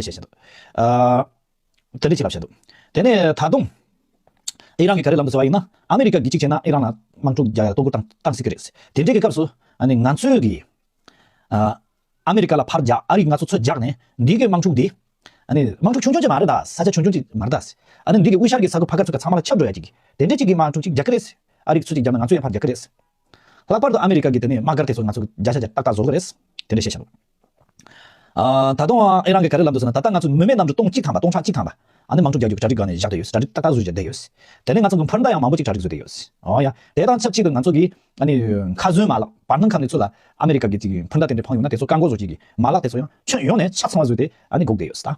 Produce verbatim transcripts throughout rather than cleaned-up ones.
འདྲ་བྱས་བཞག་འདུག་ཨ། དེ་འདྲ་ཅིག་ལབ་བཞག་འདུག་དེ་ནས་ད་དུང་ཨི་རན་གྱིས་ག་རེ་ལབ་འདུག་ཟེར་བ་ཡིན་ན། ཨ་མི་རི་ཀ་གིས་གཅིག་བྱས་ན་ཨི་རན་ལ་དམག་འཁྲུག་རྒྱག་ཡ་གཏོར་རྒོལ་བཏང་བཏང་སྲིད་ཀྱི་རེད། དེ་འདྲའི་གི་སྐབས་སུ་ ཨ་ནི་ང་ཚོས་གི་ཨ་ཨ་མི་རི་ཀ་ལ་ཕར་རྒྱག་ཨ་རིག་ང་ཚོ་ཚོད་རྒྱག་ནས་འདི་གི་དམག་འཁྲུག་འདི། ཨ་ནི་དམག་འཁྲུག་ཆུང་ཆུང་ཅིག་མ་རེད་ད། ས་ཆ་ཆུང་ཆུང་ཅིག་མ་རེད་ད། ཨ་ནི་འདི་གི་དབུས་ཤར་གྱི་ས་ཁུལ་ཕ་ག་ཚོ་ག་ཚང་མ་ལ་ཁྱབ་འགྲོ་ཡ་ཅིག་གི་དེ་འདྲ་ཅིག་གི་དམག་འཁྲུག་ཅིག་རྒྱག་གི་རེད། ཨ་རིག་ཚོད་ཅིག་བརྒྱབ་ན་ང་ཚོ་ཡང་ཕར་རྒྱག་གི་རེད། ལྷག་པར་དུ་ཨ་མི་རི་ཀ་གི་དེ་ནས་དམག་སྒར་དེ་ཚོ་ང་ཚོ་བརྒྱ་ཆ་བརྒྱ་ཏག་ཏག་བཟོ་གི་རེད། དེ་འདྲ་བཤད་བཞག་ཨ་ད་དུང་ཨེ་རང་གི་ག་རེ་ལབ་འདུག་ཟེར་ན། ད་ལྟ་ང་ཚོ་མི་མེད་གནམ་གྲུ་སྟོང་གཅིག་ཐམ་པ། སྟོང་ཕྲག་གཅིག་ཐམ་པ། ཨ་ནི་དམག་འཁྲུག་རྒྱག་རྒྱུ་གྲ་སྒྲིག་སྒང་ནས་བཞག་བསྡད་ཡོད། གྲ་སྒྲིག་ཏག་ཏག་བཟོས་བཞག་བསྡད་ཡོད། དེ་ནས་ང་ཚོ་གི་འཕུར་མདའ་ཡང་མང་པོ་ཅིག་གྲ་སྒྲིག་བཟོས་བསྡད་ཡོད། ཨོ་ཡ། དེ་དང་ཆབས་ཅིག་ཏུ་ང་ཚོ་གི་ཨ་ནི་མཁའ་ཟོན་མ་ལག་བར་སྣང་ཁམས་ནས་ཚུར་ལ་ཨ་མི་རི་ཀ་གི་ཅིག་འཕུར་མདའ་དེ་འདྲ་འཕངས་ཡོང་ན་དེ་ཚོ་བཀག་འགོག་བཟོ་རྒྱུ་གི་མ་ལག་དེ་ཚོ་ཡང་ཁྱོན་ཡོངས་ནས་ཆ་ཚང་བ་བཟོས་ཏེ་ཨ་ནི་འགོག་བསྡད་ཡོད་ད།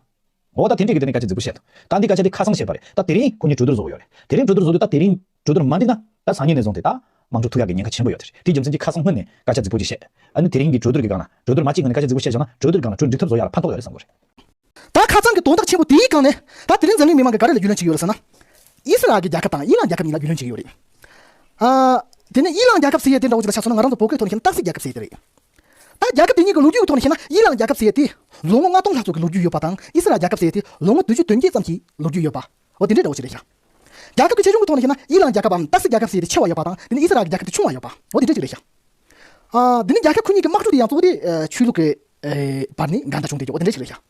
འོ་ད་དེ་འདྲས་ཀྱི་དེ་ནས་སྐད་ཆ་རྫིག་པོ་བཤད་འདུག་ད་འདི་སྐད་ཆ་དེ་ཁ་སང་བཤད་པ་རེད། ད་དེ་རིང་ཁོ་གཉིས་གྲོས་བསྡུར་བཟོ་གི་ཡོད་རེད། དེ་རིང་གྲོས་བསྡུར་བཟོ་དུས་ད་དེ་རིང་གྲོས་བསྡུར་མ་འགྲིག་ན་ད་སང་ཉིན་ནས་བཟུང་སྟེ་ད་དམག་འཁྲུག་ཐུག་ཡག་གི་ཉེན་ཁ་ཆེན་པོ་ཡོད་རེད། དེ་རྒྱུ་མཚན་གྱིས་ཁ་སང་སྔོན་ནས་སྐད་ཆ་རྫིག་པོ་ཅིག་བཤད། ཨ་ནི་དེ་རིང་གི་གྲོས་བསྡུར་གྱི་སྒང་ལ་གྲོས་བསྡུར་མ་བྱེད་སྔོན་ནས་སྐད་ཆ་རྫིག་པོ་བཤད་བྱུང་ན་གྲོས་བསྡུར་སྒང་ལ་གྲོས་འགྲིག་ཐབས་བཟོ་ཡག་ལ་ཕན་ཐོགས་ཡོད་རེད་བསམ་གྱི་རེད། ད་ཁ་སང་གི་དོན་དག་ཆེན་པོ་དེའི་སྒང་ནས་ད་དེ་རིང་འཛམ་གླིང་མི་མང་གིས་ག་རེ་ལ་རྒྱུས་ལོན་བྱེད་ཀྱི་ཡོད་རེད་ཟེར་ན། ཨི་སི་རལ་གྱི་རྒྱལ་ཁབ་དང་ཨི་ལན་རྒྱལ་ཁབ་གཉིས་ལ་རྒྱུས་ལོན་བྱེད་ཀྱི་ཡོད་རེད། ཨ། དེ་ནས་ཨི་ལན་རྒྱལ་ཁབ་ཟེར་ཡས་དེ་འདྲ་བོ་ཅིག་ལ་ཆ་མཚོན་ན། ང་རང་ཚོ་བོད་སྐད་ཐོག་ནས་བཤད་ན་སྟག་གཟིག་རྒྱལ་ཁབ་ཟེར་ཡས་དེ་རེད། ད་རྒྱལ་ཁབ་དེ་གཉིས་ཀྱི་ལོ་རྒྱུས་ཀྱི་ཐོག་ནས་བཤད་ན། ཨི་ལན་རྒྱལ་ཁབ་ཟེར་ཡས་དེ་ལོ་ངོ་ལྔ་སྟོང་ལྷག་ཙམ་གྱི་ལོ་རྒྱུས་ཡོད་པ་དང་། ཨི་སི་རལ་རྒྱལ་ཁབ་ཟེར་ཡས་དེ་ལོ་ངོ་བདུན་ཅུ་དོན་བརྒྱད་ཙམ་གྱི་ལོ་རྒྱུས་ཡོད་པ། འོ་དེ་འདྲའི་འདྲ་བོ་ཅིག་རེད་ཤག་རྒྱལ་ཁབ་ཀྱི་ཆེ་ཆུང་གི་ཐོག་ནས་བཤད་ན། ཨི་ལན་རྒྱལ་ཁབ་བམ་སྟག་གཟིག་རྒྱལ་ཁབ་ཟེར་ཡས་དེ་ཆེ་བ་ཡོད་པ་དང་། དེ་ནས་ཨི་སི་རལ་གྱི་རྒྱལ་ཁབ་དེ་ཆུང་བ་ཡོད་པ། འོ་དེ་འདྲ་ཅིག་རེད་ཤག་ཨ། དེ་ནས་རྒྱལ་ཁབ་ཁོ་གཉིས་ཀྱི་དམག་འཁྲུག་དེ་ཡང་གཙོ་བོ་དེ་ཨ་ཆོས་ལུགས་ཀྱི་ཨེ་བར་ནས་འགལ་ཟླ་བྱུང་བསྡད་ཀྱི། འོ་དེ་འདྲ་ཅིག་རེད་ཤག་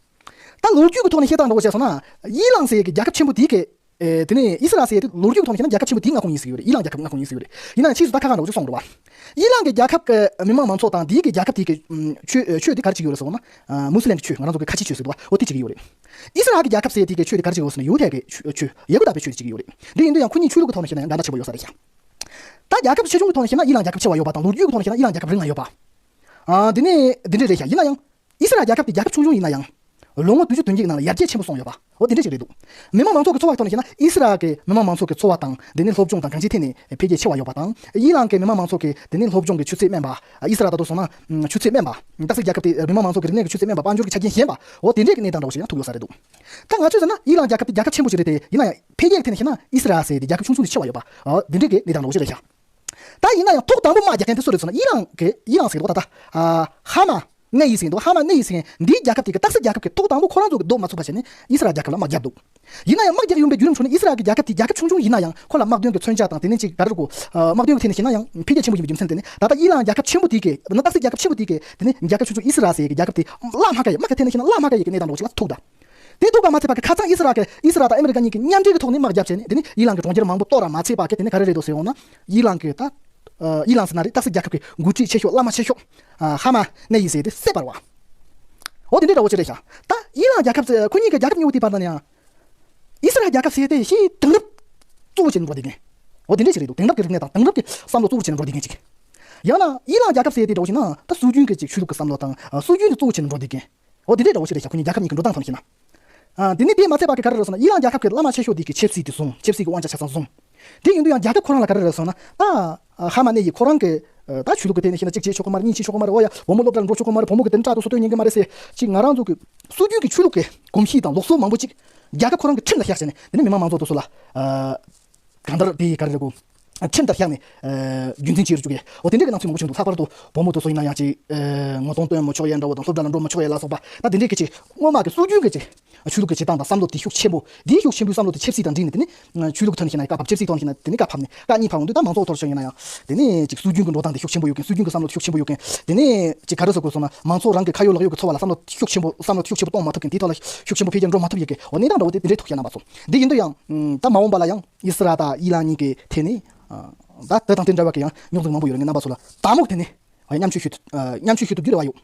ད་ལོ་རྒྱུས་ཀྱི་ཐོག་ནས་བཤད་སྟངས་འདྲ་བོ་བྱས་སོང་ན། ཨི་ལན་ཟེར་ཡས་ཀྱི་རྒྱལ་ཁབ་ཆེན་པོ་དེ་གི་ཨེ། དེ་ནས་ཨི་སི་རལ་ཟེར་ཡས་དེ་ལོ་རྒྱུས་ཀྱི་ཐོག་ནས་བཤད་ན་རྒྱལ་ཁབ་ཆེན་པོ་དེའི་མངའ་ཁོངས་ཡིན་ཟེར་གྱི་ཡོད་རེད། ཨི་ལན་རྒྱལ་ཁབ་མངའ་ཁོངས་ཡིན་ཟེར་གྱི་ཡོད་རེད། ཡིན་ན་ཡང་ཕྱིས་སུ་ད་ཁ་ཁ་འདྲ་བོ་ཅིག་སོང་འགྲོ་བ། ཨི་ལན་གྱི་རྒྱལ་ཁབ་ཀྱི་མི་དམངས་མང་ཚོགས་དང་དེའི་གི་རྒྱལ་ཁབ་དེའི་གི་ཨམ་ཆོས་ཨེ་ཆོས་དེ་ག་རེ་བྱེད་ཀྱི་ཡོད་རེད་ཟེར་བ་ན། ཨ། མུ་སི་ལིམ་གྱི་ཆོས། ང་རང་ཚོ་གི་ཁ་ཆེའི་ཆོས་ཟེར་འདུག་བ། འོ་དེ་བྱེད་ཀྱི་ཡོད་རེད། ཨི་སི་རལ་གྱི་རྒྱལ་ཁབ་ཟེར་ཡས་དེ་གི་ཆོས་དེ་ག་རེ་བྱེད་ཀྱི་ཡོད་ཟེར་ན་ཡ་ཧུ་དཱ་གི་ཆོས་ཆོས། ཡ་ཧུ་དཱ་པའི་ཆོས་དེ་བྱེད་ཀྱི་ཡོད་རེད། དེ་ཡིན་དུས་ཡང་ཁོ་གཉིས་ཆོས་ལུགས་ཀྱི་ཐོག་ནས་བཤད་ན་ཡང་འགལ་ཟླ་ཆེན་པོ་ཡོད་ས་རེད་ཤག་ད་རྒྱལ་ཁབ་ཆེ་ཆུང་གི་ཐོག་ནས་བཤད་ན་ཨི་ལན་རྒྱལ་ཁབ་ཆེ་བ་ཡོད་པ་དང་། ལོ་རྒྱུས་ཀྱི་ཐོག་ནས་བཤད་ན་ཨི་ལན་རྒྱལ་ཁབ་རིང་ང་ཡོད་པ། ཨ། དེ་ནས་འདི་འདྲ་རེད་ཤག་ཡིན་ན་ཡང་། ཨི་སི་རལ་རྒྱལ་ཁབ་དེ་རྒྱལ་ཁབ་ཆུང་ཆུང་ཡིན་ན་ཡང་། ལོ་ངོ་བདུན་ཅུ་དོན་བརྒྱད་ནང་ལ་ཡར་རྒྱས་ཆེན་པོ་སོང་ཡོད་པ། འོ་དེ་འདྲ་ཞིག་རེད་འདུག་མི་དམངས་མང་ཚོགས་ཀྱི་འཚོ་བ་ཐོག་ནས་བཤད་ན། ཨི་སི་རལ་གྱི་མི་དམངས་མང་ཚོགས་ཀྱི་འཚོ་བ་དང་དེ་ནས་སློབ་སྦྱོང་དང་གང་ཅིའི་ཐད་ནས་འཕེལ་རྒྱས་ཆེ་བ་ཡོད་པ་དང་། ཨི་ལན་གྱི་མི་དམངས་མང་ཚོགས་ཀྱི་དེ་ནས་སློབ་སྦྱོང་གི་ཆུ་ཚད་དམན་པ། ཨི་སི་རལ་ད་དུང་སོང་ན་ཆུ་ཚད་དམན་པ། སྟག་གཟིག་རྒྱལ་ཁབ་དེ་མི་དམངས་མང་ཚོགས་ཀྱི་རིག་གནས་ཀྱི་ཆུ་ཚད་དམན་པ། དཔལ་འབྱོར་གྱི་ཆ་རྐྱེན་ཞན་པ། འོ་དེ་འདྲའི་གི་གནས་སྟངས་འདྲ་བོ་ཞིག་ཡང་ཐུག་ཡོད་ས་རེད་འདུག་ད་ང་ཚོས་ཟེར་ན་ཨི་ལན་རྒྱལ་ཁབ་དེ་རྒྱལ་ཁབ་ཆེན་པོ་ཞིག་རེད་དེ། ཡིན་ན་ཡང་འཕེལ་རྒྱས་ཀྱི་ཐད་ནས་བཤད་ན་ཨི་སི་རལ་ཟེར་དེ་རྒྱལ་ཁབ་ཆུང་ཆུང་དེ་ཆེ་བ་ཡོད་པ། འོ་དེ་འདྲའི་གི་གནས་སྟངས་འདྲ་བོ་ཞིག་རེད་ཤག་ད་ཡིན་ན་ཡང་ཐོག་དང་པོ་དམག་རྒྱག་མཁན་དེ་སུ་རེད་ཟེར་ན། ཨི་ལན་གྱི་ཨི་ལན་ཟེར་འདུག་ད་ལྟ་ཨ་ཧ་མ་ནེ་ཡི་ཟེར་འདུག་ཧ་མ་ནེ་ཡི་ཟེར་མཁན་འདིའི་རྒྱལ་ཁབ་དེ་གི་སྟག་གཟིག་རྒྱལ་ཁབ་ཀྱི་ཐོག་དང་པོ་ཁོ་རང་ཚོ་གི་རྡོ་མ་ཚུགས་པ་བྱས་ནས་ཨི་སི་རལ་རྒྱལ་ཁབ་ལ་དམག་བརྒྱབ་འདུག་ཡིན་ན་ཡང་དམག་རྒྱག་ཡོང་པའི་བརྒྱུད་རིམ་ཁྲོད་ནས་ཨི་སི་རལ་གྱི་རྒྱལ་ཁབ་དེ་རྒྱལ་ཁབ་ཆུང་ཆུང་ཡིན་ན་ཡང་། ཁོ་ལ་དམག་དོན་གྱི་མཚོན་ཆ་དང་དེ་ནས་ཅིག་ག་རེ་གོ་ཨ། དམག་དོན་གྱི་ཐད་ནས་བཤད་ན་ཡང་འཕེལ་རྒྱས་ཆེན་པོ་ཡིན་པའི་རྒྱུ་མཚན་དེ་ནས། ད་ལྟ་ཨི་ལན་རྒྱལ་ཁབ་ཆེན་པོ་དེ་གི་ནི། སྟག་གཟིག་རྒྱལ་ཁབ་ཆེན་པོ་དེ་གི་དེ་ནས་རྒྱལ་ཁབ་ཆུང་ཆུང་ཨི་སི་རལ་ཟེར་གྱི་རྒྱལ་ཁབ་དེ་བླ་མ་དཀར་ཡ། དམག་གི་ཐད་ནས་བཤད་ན་བླ་མ་དཀར་ཡ་གི་གནས་སྟངས་འདྲ་བོ་ཞིག་ལ་ཐུག་ད། དེ་ཐུག་པ་མ་ཚད་པ་གི་ཁ་སང་ཨི་སི་རལ་གི་ཨི་སི་རལ་དང་ཨ་མི་རི་ཀ་གཉིས་ཀྱིས་མཉམ་འབྲེལ་གྱི་ཐོག་ནས་དམག་བརྒྱབ་བྱས་ནས། དེ་ནས་ཨི་ལན་གྱི་གྲོང་ཁྱེར་མང་པོ་གཏོར་ར་མ་ཚད་པ་གི་དེ་ནས་ག་རེ་རེད་འདུག་ཟེར་འོང་ན། ཨི་ལན་གྱི་ད་ཨ་ཨི་ལན་ཟེར་ན་རེད། སྟག་གཟིག་རྒྱལ་ཁབ་ཀྱི་འགོ་ཁྲིད་ཆེ་ཤོས་བླ་མ་ཆེ་ཤོས་ཨ་ཧ་མ་ནེ་ཡི་ཟེར་དེ་བསད་པ་རེད་བ། འོ་དེ་འདྲའི་འདྲ་བོ་ཅིག་རེད་ཤག་ད་ཨི་ལན་རྒྱལ་ཁབ་ཟེར་ཁོ་གཉིས་ཀྱི་རྒྱལ་ཁབ་གཉིས་པོ་དེའི་བར་ན་ཡང་། ཨི་སི་རལ་རྒྱལ་ཁབ་ཟེར་དེ་ཞེ་དེང་རབས་གཙོ་བོ་བྱས་ནས་འགྲོ་བསྡད་མཁན། འོ་དེ་འདྲ་ཞིག་རེད་འདུག་དེང་རབས་ཀྱི་རིག་གནས་དང་དེང་རབས་ཀྱི་བསམ་བློ་གཙོ་བོ་བྱས་ནས་འགྲོ་བསྡད་མཁན་ཅིག་ཡང་ན་ཨི་ལན་རྒྱལ་ཁབ་ཟེར་དེ་འདྲ་བོ་ཞིག་ན་ད་སྲོལ་རྒྱུན་གྱི་ཅིག་ཆོས་ལུགས་ཀྱི་བསམ་བློ་དང་ཨ་སྲོལ་རྒྱུན་དེ་གཙོ་བོ་བྱས་ནས་འགྲོ་བསྡད་མཁན། འོ་དེ་འདྲའི་འདྲ་བོ་ཞིག་རེད་ཤག་ཁོ་གཉིས་རྒྱལ་ཁབ་གཉིས་ཀྱི་འགྲོ་སྟངས་ཐོག་ནས་བཤད་ན། ཨ། དེ་ནས་དེ་མ་ཚད་པ་གི་ག་རེ་རེད་ཟེར་ན། ཨི་ལན་རྒྱལ་ཁབ་ཀྱི་བླ་མ་ཆེ་ཤོས་དེ་གི་ཆབ་སྲིད་དེ་བཟུང་། ཆབ་སྲིད་ཀྱི་དབང་ཆ་ཆ་ཚང་བཟུང་། དེ་ཡིན་དུས་ཡང་རྒྱལ་ཁབ་ཁོ་རང་ལ་ག་རེ་རེད་ཟེར་ན། ད་ཧ་མ་ནེ་ཡིས་ཁོ་རང་གི་ད་ཆོས་ལུགས་ཀྱི་ཐད་ནས་བཤད་ན་གཅིག་བྱེད་ཆོག་གི་མ་རེད། གཉིས་བྱེད་ཆོག་གི་མ་རེད། འོ་ཡ། བུ་མོ་སློབ་གྲྭ་ལ་འགྲོ་ཆོག་གི་མ་རེད། བུ་མོ་གི་དེ་ནས་དྲག་ཏུ་སོ་ཐོན་ཉན་གི་མ་རེད་ཟེར། ཅིག་ང་རང་ཚོ་གི་སྲོལ་རྒྱུན་གྱི་ཆོས་ལུགས་ཀྱི་གོམས་གཤིས་དང་ལུགས་སྲོལ་མང་པོ་ཅིག་རྒྱལ་ཁབ་ཁོ་རང་གི་ཁྲིམས་ལ་བཞག་བྱས་ནས། དེ་ནས་མི་མང་མང་ཚོགས་དེ་ཚོ་ལ་ཨ། གང་ལྟར་དེ་ག་རེ་རེད་གོ་ཁྲིམས་ལྟར་བཞག་ནས། ཨ། རྒྱུན་འཛིན་བྱེད་རུ་བཅུག་གི། འོ་དེ་འདྲའི་གི་སྣང་ཚུལ་མང་པོ་བྱུང་འདུག་ལྷག་པར་དུ་བུ་མོ་དེ་ཚོ་ཡིན་ན་ཡང་ཅིག་ཨ། ངོ་གདོང་སྟོན་མི་ཆོག་ཡ་འདྲ་བོ་དང་། སློབ་གྲྭ་ལ་འགྲོ་མི་ཆོག་ཡ་ལ་སོགས་པ། ད་དེ་འདྲའི་གི་ཅིག་སྔོན་མ་གི་སྲོལ་རྒྱུན་གི་ཅིག་ཆོས་ལུགས་ཀྱི་བྱེད་སྟངས་དང་བསམ་བློ་དེ་ཤུགས་ཆེན་པོ། དེའི་ཤུགས་ཆེན་པོའི་བསམ་བློ་དེ་ཆབ་སྲིད་དང་འདྲེས་ནས། དེ་ནས་ཆོས་ལུགས་ཀྱི་ཐོག་ནས་བཤད་ན་ཡང་བཀའ་ཕབ། ཆབ་སྲིད་ཐོག་ནས་བཤད་ན་དེ་ནས་བཀའ་ཕབ་ནས་བཀའ་གཉིས་ཕབ་ཡོང་དུས། ད་མང་ཚོགས་ཐོག་ལ་ཡིན་ན་ཡང་དེ་ནས་ཅིག་སྲོལ་རྒྱུན་གྱི་འགྲོ་སྟངས་དེ་ཤུགས་ཆེན་པོ་ཡོད་མཁན། སྲོལ་རྒྱུན་གྱི་བསམ་བློ་དེ་ཤུགས་ཆེན་པོ་ཡོད་མཁན། དེ་ནས་ཅིག་ག་རེ་ཟེར་དགོས་ཟེར་ན། མང་ཚོགས་རང་གི་ཁ་ཡོད་ལག་ཡོད་ཀྱི་འཚོ་བ་ལ་བསམ་བློ་ཤུགས་ཆེན་པོ། བསམ་བློ་ཤུགས་ཆེན་པོ་གཏོང་མ་ཐུབ་མཁན། དེའི་ཐོག་ལ་ཤུགས་ཆེན་པོ་འཕེལ་རྒྱས་འགྲོ་མ་ཐུབ་ཡོད་མཁན། འོ་གནས་སྟངས་འདྲ་བོ་དེ་དེ་འདྲའི་ཐུག་བཤད་གནང་བ་སོང་། འདི་ཡིན་དུས་ཡང་ད་མ་འོངས་པ་ལ་ཡང་ཨི་སི་རལ་དང་ཨི་ལན་གཉིས་ཀྱི་ཐད་ནས། ཨ། ད་དེ་དང་དེ་འདྲ་བ་གི་ཡང་རྙོག་འཛིང་མང་པོ་ཡོད་རེད། ངས་རྣམ་པ་ཚོ་ལ་དང་པོ་དེ་ནས། ཨ། མཉམ་ཞུགས་ཞུ་ཐུབ། ཨ། མཉམ་ཞུགས་ཞུ་ཐུབ་རྒྱུ་རེ་བ་ཡོད།